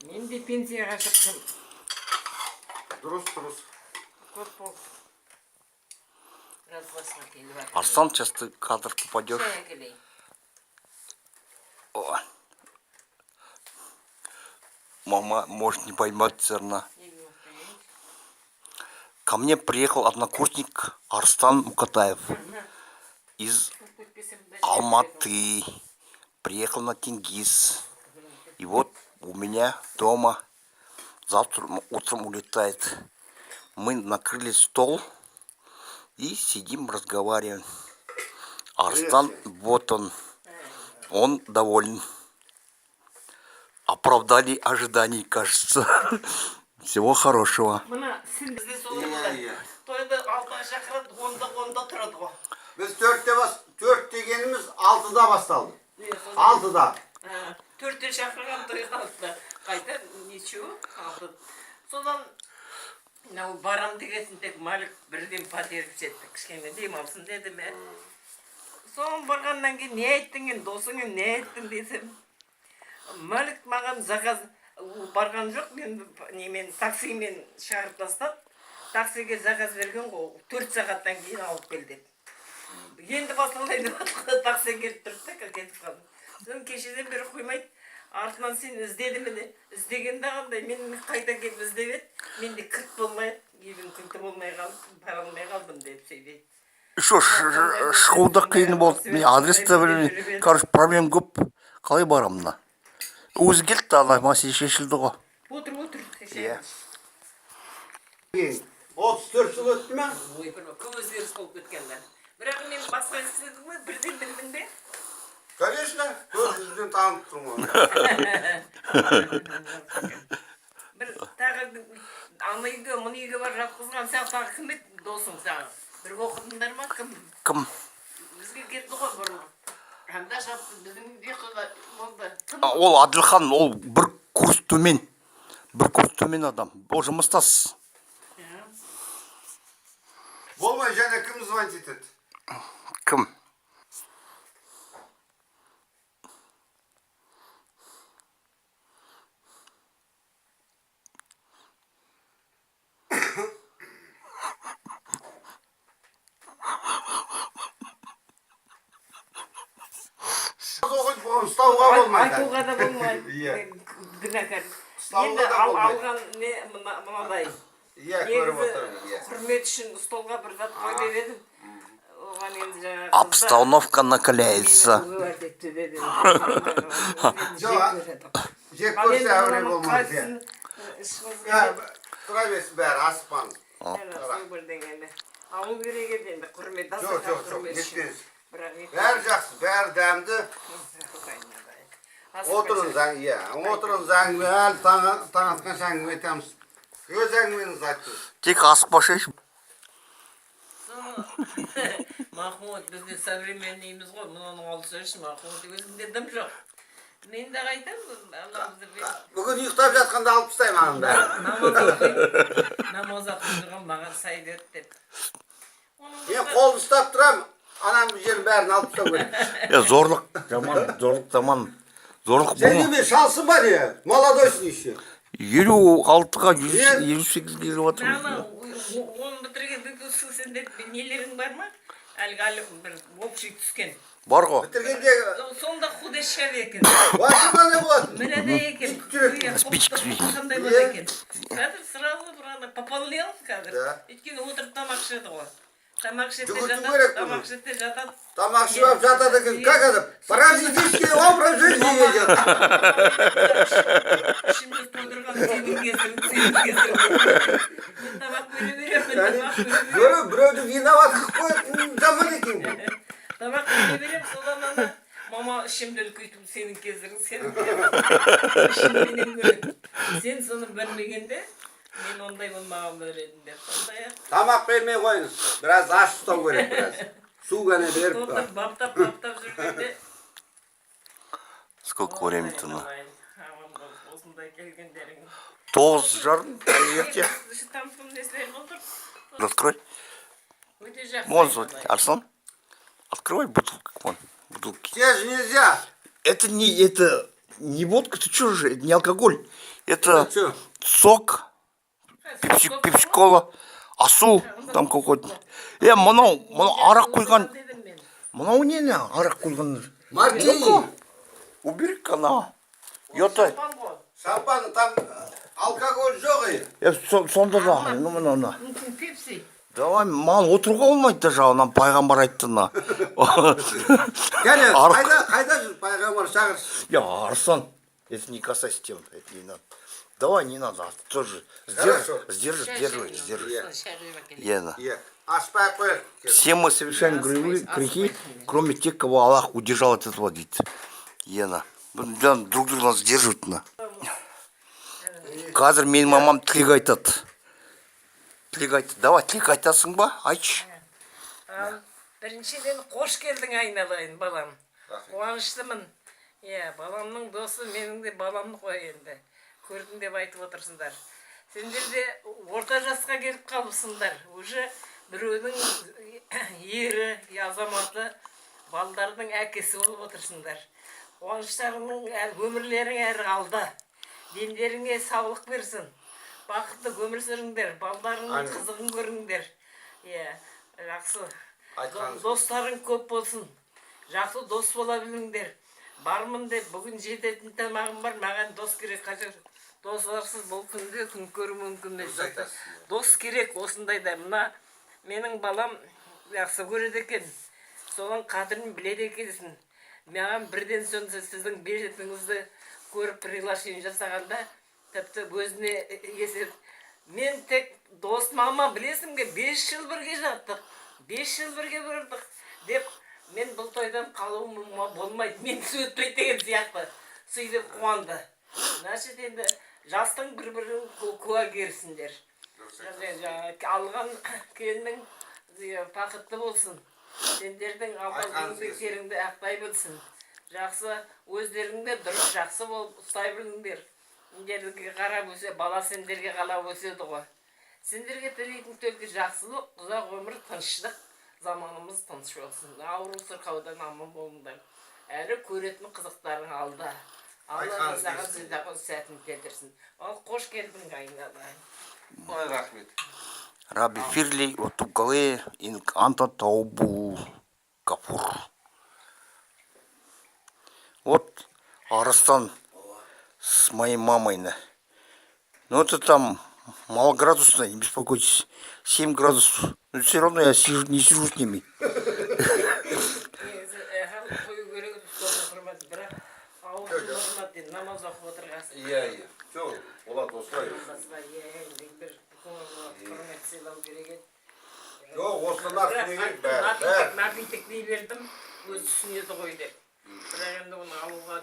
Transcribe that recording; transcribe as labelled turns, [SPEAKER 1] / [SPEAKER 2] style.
[SPEAKER 1] Мен де пенсияға шықтым.
[SPEAKER 2] Дұрыс, дұрыс.
[SPEAKER 1] Көп болды. Біраз басқа келіп жатыр.
[SPEAKER 3] Арслан, сейчас ты в кадр попадешь.
[SPEAKER 1] Шай әкелейін.
[SPEAKER 3] О. Мама может не поймать зерна.
[SPEAKER 1] Неге оқиын?
[SPEAKER 3] Ко мне приехал однокурсник Арстан Мукатаев из Алматы. Приехал на Тенгиз. И вот у меня дома завтра утром улетает. Мы накрыли стол и сидим, разговариваем. Арстан, вот он. Он доволен. Оправдали ожиданий, кажется. Всего хорошего.
[SPEAKER 1] Мына сен бізде солай
[SPEAKER 2] Иә,
[SPEAKER 1] болады.
[SPEAKER 2] иә.
[SPEAKER 1] Тойда 6-ға шақырады, 10-да тұрады ғой.
[SPEAKER 2] Біз 4-те бас, 4 дегеніміз 6-да басталды. 6-да.
[SPEAKER 1] 4-те шақырған тойға 6-да. Қайта ничего, 6. Содан мынау барам дегесін тек Малик бірден пәтер жетті. Кішкене демалсын деді ме. Соған барғаннан кейін не айттың енді, досыңа не айттың десем, Малик маған заказ барған жоқ, мен немен таксимен шығарып тастап, таксиге заказ берген ғой, 4 сағаттан кейін алып кел деп. Енді басталайын деп жатқан такси келіп тұрды да, кетіп қалдым. Содан кешеден бері қоймайды. Артынан сен іздеді міне. Іздегенде қандай, мен қайта келіп іздеп еді. Менде кілт болмай, үйдің кілті болмай қалып, бара алмай қалдым деп сөйлейді.
[SPEAKER 3] Еще шығу да қиын болды. Мен адрес те білмеймін. Короче, проблем көп. Қалай барамын мына? Өзі келді да, ана мәселе шешілді ғой.
[SPEAKER 1] Отыр, отыр.
[SPEAKER 3] Иә.
[SPEAKER 2] 34 жыл өтті ме?
[SPEAKER 1] Ой, бір көп өзгеріс болып кеткен да. Бірақ мен басқа кісі ғой, бірден білдің бе?
[SPEAKER 2] Конечно, көз жүзден танып тұрмын ғой.
[SPEAKER 1] Бір тағы ана үйге, мына үйге барып жатқызған саған тағы кім еді досың саған? Бірге оқыдыңдар ма, кім?
[SPEAKER 3] Кім?
[SPEAKER 1] Бізге келді ғой бұрын. Анда жатты, біздің үйде болды. Кім?
[SPEAKER 3] А, ол Әділхан, ол бір курс төмен. Бір курс төмен адам. Ол жұмыстас.
[SPEAKER 2] Болмай және кім звонить етеді?
[SPEAKER 3] Кім?
[SPEAKER 2] Оқиды, бұған ұстауға болмайды.
[SPEAKER 1] Айтуға да болмайды.
[SPEAKER 2] Иә.
[SPEAKER 1] Күнәкар.
[SPEAKER 2] Ұстауға
[SPEAKER 1] Енді
[SPEAKER 2] да
[SPEAKER 1] ал,
[SPEAKER 2] болмайды.
[SPEAKER 1] алған не мынадай.
[SPEAKER 2] Иә, көріп
[SPEAKER 1] Негізі
[SPEAKER 2] отырмын, иә.
[SPEAKER 1] құрмет үшін столға бір зат қой деп едім. Оған енді жаңағы
[SPEAKER 3] Обстановка накаляется.
[SPEAKER 2] Жоқ, жек көрсе әуре болмайды. Иә. Иә, тұра берсін бәрі, асықпаңыз.
[SPEAKER 1] Бірдеңені алу керек еді енді құрмет.
[SPEAKER 2] Жоқ, жоқ, жоқ,
[SPEAKER 1] құрмет үшін.
[SPEAKER 2] нетпеңіз.
[SPEAKER 1] Бірақ
[SPEAKER 2] Бәрі жақсы, бәрі дәмді. Отырыңыз, иә, отырыңыз, әңгіме, әлі таң атқанша әңгіме айтамыз. Өз әңгімеңізді айтыңыз.
[SPEAKER 3] Тек асықпашы.
[SPEAKER 1] Махмуд, бізде современныймыз ғой, мынаның алсайшы, Махмуд, өзіңде дым жоқ. Мен де айтамын, анамызды
[SPEAKER 2] Бүгін ұйықтап жатқанда алып тастаймын ананың бәрін.
[SPEAKER 1] Намаз оқимын, намаз оқып жүрген маған сай берді деп. Оның
[SPEAKER 2] Мен қолын ұстап тұрамын, ананың жерін бәрін алып тастау керек.
[SPEAKER 3] Е, зорлық жаман, зорлық жаман. Зорлық
[SPEAKER 2] Сен
[SPEAKER 3] бұл.
[SPEAKER 2] неме шалсың ба не? Молодойсың еще.
[SPEAKER 3] 56-ға,
[SPEAKER 2] Е.
[SPEAKER 3] 58-ге келіп жатырмыз.
[SPEAKER 1] Ана оны бітірген выпуск сенде нелерің бар ма? Әлгі әлі бір общий түскен.
[SPEAKER 3] Бар ғой.
[SPEAKER 2] Бітіргенде
[SPEAKER 1] Сонда худощавый екен.
[SPEAKER 2] басында не болады?
[SPEAKER 1] Мынадай екен.
[SPEAKER 2] Жүрек.
[SPEAKER 3] Спичка.
[SPEAKER 1] Қандай болады екен. Қазір сразу бір ана пополнел қазір.
[SPEAKER 2] Да.
[SPEAKER 1] Өйткені отырып тамақ ішеді ғой. Тамақ ішеді
[SPEAKER 2] Жүгірту
[SPEAKER 1] жатады,
[SPEAKER 2] керек бұны.
[SPEAKER 1] тамақ ішеді жатады.
[SPEAKER 2] Тамақ ішіп алып жатады екен. Как это? Паразитический образ жизни ведет.
[SPEAKER 1] Ішімді тойдырған сенің кесірің, сенің кесірің. Мен тамақ бере беремін, тамақ бере беремін.
[SPEAKER 2] Біреу біреуді виноват қылып қояды, жаман екен бұл.
[SPEAKER 1] Тамақ бере беремін, содан ана мама ішімді үлкейтіп сенің кесірің, сенің кесірің. Ішімменен көреді. Сен соны білмегенде мен ондай болмаған болар едім деп. Сондай ақ
[SPEAKER 2] Тамақ бермей қойыңыз. Біраз аш ұстау керек біраз. Су ғана беріп.
[SPEAKER 1] Тоқтап, баптап, баптап жүргенде.
[SPEAKER 3] Сколько времени-то? На?
[SPEAKER 1] Аман болып, осындай келгендерің.
[SPEAKER 3] 9:30, ерте.
[SPEAKER 1] Тамсым несілер болды.
[SPEAKER 3] Открой.
[SPEAKER 1] Өте жақсы.
[SPEAKER 3] Вон, смотри, Арслан. Открывай бутылку, вон, бутылки.
[SPEAKER 2] Тебе же нельзя.
[SPEAKER 3] Это не водка, ты что же, это не алкоголь. Это
[SPEAKER 2] Чё?
[SPEAKER 3] сок, пепси, пепси-кола, асу там какой-то. Е, мынау арақ құйған.
[SPEAKER 1] Дедім мен.
[SPEAKER 3] Мынау не не арақ құйған?
[SPEAKER 2] Мартини.
[SPEAKER 3] Убери-ка на. Ёта.
[SPEAKER 1] Шампан ғой.
[SPEAKER 2] Шампан, там алкоголь жоқ ей.
[SPEAKER 3] Е, сонда да, ну мына мына.
[SPEAKER 1] Мүмкін пепси.
[SPEAKER 3] Давай, маған отыруға болмайды даже, ана пайғамбар айтты мына.
[SPEAKER 2] Кәне,
[SPEAKER 3] Арақ-
[SPEAKER 2] қайда жүр пайғамбар, шақыршы.
[SPEAKER 3] Я, Арслан, это не касайся темы, это не надо. Давай, не надо, тоже сдержи,
[SPEAKER 2] Хорошо.
[SPEAKER 3] сдержи, сдерживай, сдерживай.
[SPEAKER 1] Шай құйып әкелейін.
[SPEAKER 3] Ена.
[SPEAKER 2] Иә, ашпай ақ қояйық.
[SPEAKER 3] Все мы совершаем грехи, кроме тех, кого Аллах удержал от этого, дейді. Ена. Да, друг друга надо сдерживать на. Қазір менің мамам тілек айтады. Тілек айтады. Давай, тілек айтасың ба? Айтшы.
[SPEAKER 1] Ал, біріншіден қош келдің, айналайын балам. Қуаныштымын. Иә, баламның досы менің де балам ғой енді. Көрдім деп айтып отырсыңдар. Сендер де орта жасқа келіп қалыпсыңдар. Уже біреудің ері, азаматы, балдардың әкесі болып отырсыңдар. Қуаныштарыңның өмірлерің әрі алда. Дендеріңе саулық берсін. Бақытты өмір сүріңдер, балдарыңның
[SPEAKER 2] Амин.
[SPEAKER 1] қызығын көріңдер. Иә, жақсы.
[SPEAKER 2] Айтқаныңыз.
[SPEAKER 1] Достарың көп болсын. Жақсы дос бола біліңдер. Бармын деп бүгін жететін тамағым бар, маған дос керек. Қажет. Достарсыз бұл күнде күн көру мүмкін емес.
[SPEAKER 2] Дұрыс айтасыз.
[SPEAKER 1] Дос керек осындайда. Мына менің балам жақсы көреді екен. Соның қадірін біледі екенсің. Маған бірден соң сіздің билетіңізді көріп приглашение жасағанда тіпті өзіне есеп мен тек дос мама білесің бе, 5 жыл бірге жаттық, 5 жыл бірге бардық деп, мен бұл тойдан қалуым болмайды, мен өтпейді деген сияқты сөйтіп қуанды. Значит, енді жастың бір бірін куәгерсіңдер. Жаңағы алған келіннің бақытты болсын, сендердің алған
[SPEAKER 2] Айтқаныңыз келсін.
[SPEAKER 1] еңбектеріңді ақтай білсін. Жақсы, өздерің де дұрыс жақсы болып ұстай біліңдер. Сендерге қарап өсе бала, сендерге қарап өседі ғой. Сендерге тілейтін только жақсылық, ұзақ өмір, тыныштық. Заманымыз тыныш болсын, ауру сырқаудан аман болыңдар. Әлі көретін қызықтарың алда. Алла
[SPEAKER 2] Айтқаныңыз
[SPEAKER 1] саған
[SPEAKER 2] келсін.
[SPEAKER 1] саған сәтін келтірсін. Ал, қош келдің, айналайын.
[SPEAKER 2] Ой, рахмет.
[SPEAKER 3] رب اغفر لي وتب علي إنك أنت التواب الغفور. Вот Арыстан с моей мамой. На. Ну это там малоградусно, не беспокойтесь. 7 градусов. Но все равно я сижу, не сижу с ними.
[SPEAKER 1] Негізі әхал қою керек соны құрмет, бірақ ауыз құрмет енді намаз оқып отырғасын.
[SPEAKER 2] Иә. Жоқ, болады осылай.
[SPEAKER 1] Намазға, иә, енді бір көңіл құрмет сыйлау керек еді.
[SPEAKER 2] Жоқ, осылар
[SPEAKER 1] Бірақ
[SPEAKER 2] не керек
[SPEAKER 1] айттым,
[SPEAKER 2] бәрі. Бәрі.
[SPEAKER 1] напиток дей бердім, өзі түсінеді ғой деп. Бірақ енді оны алуға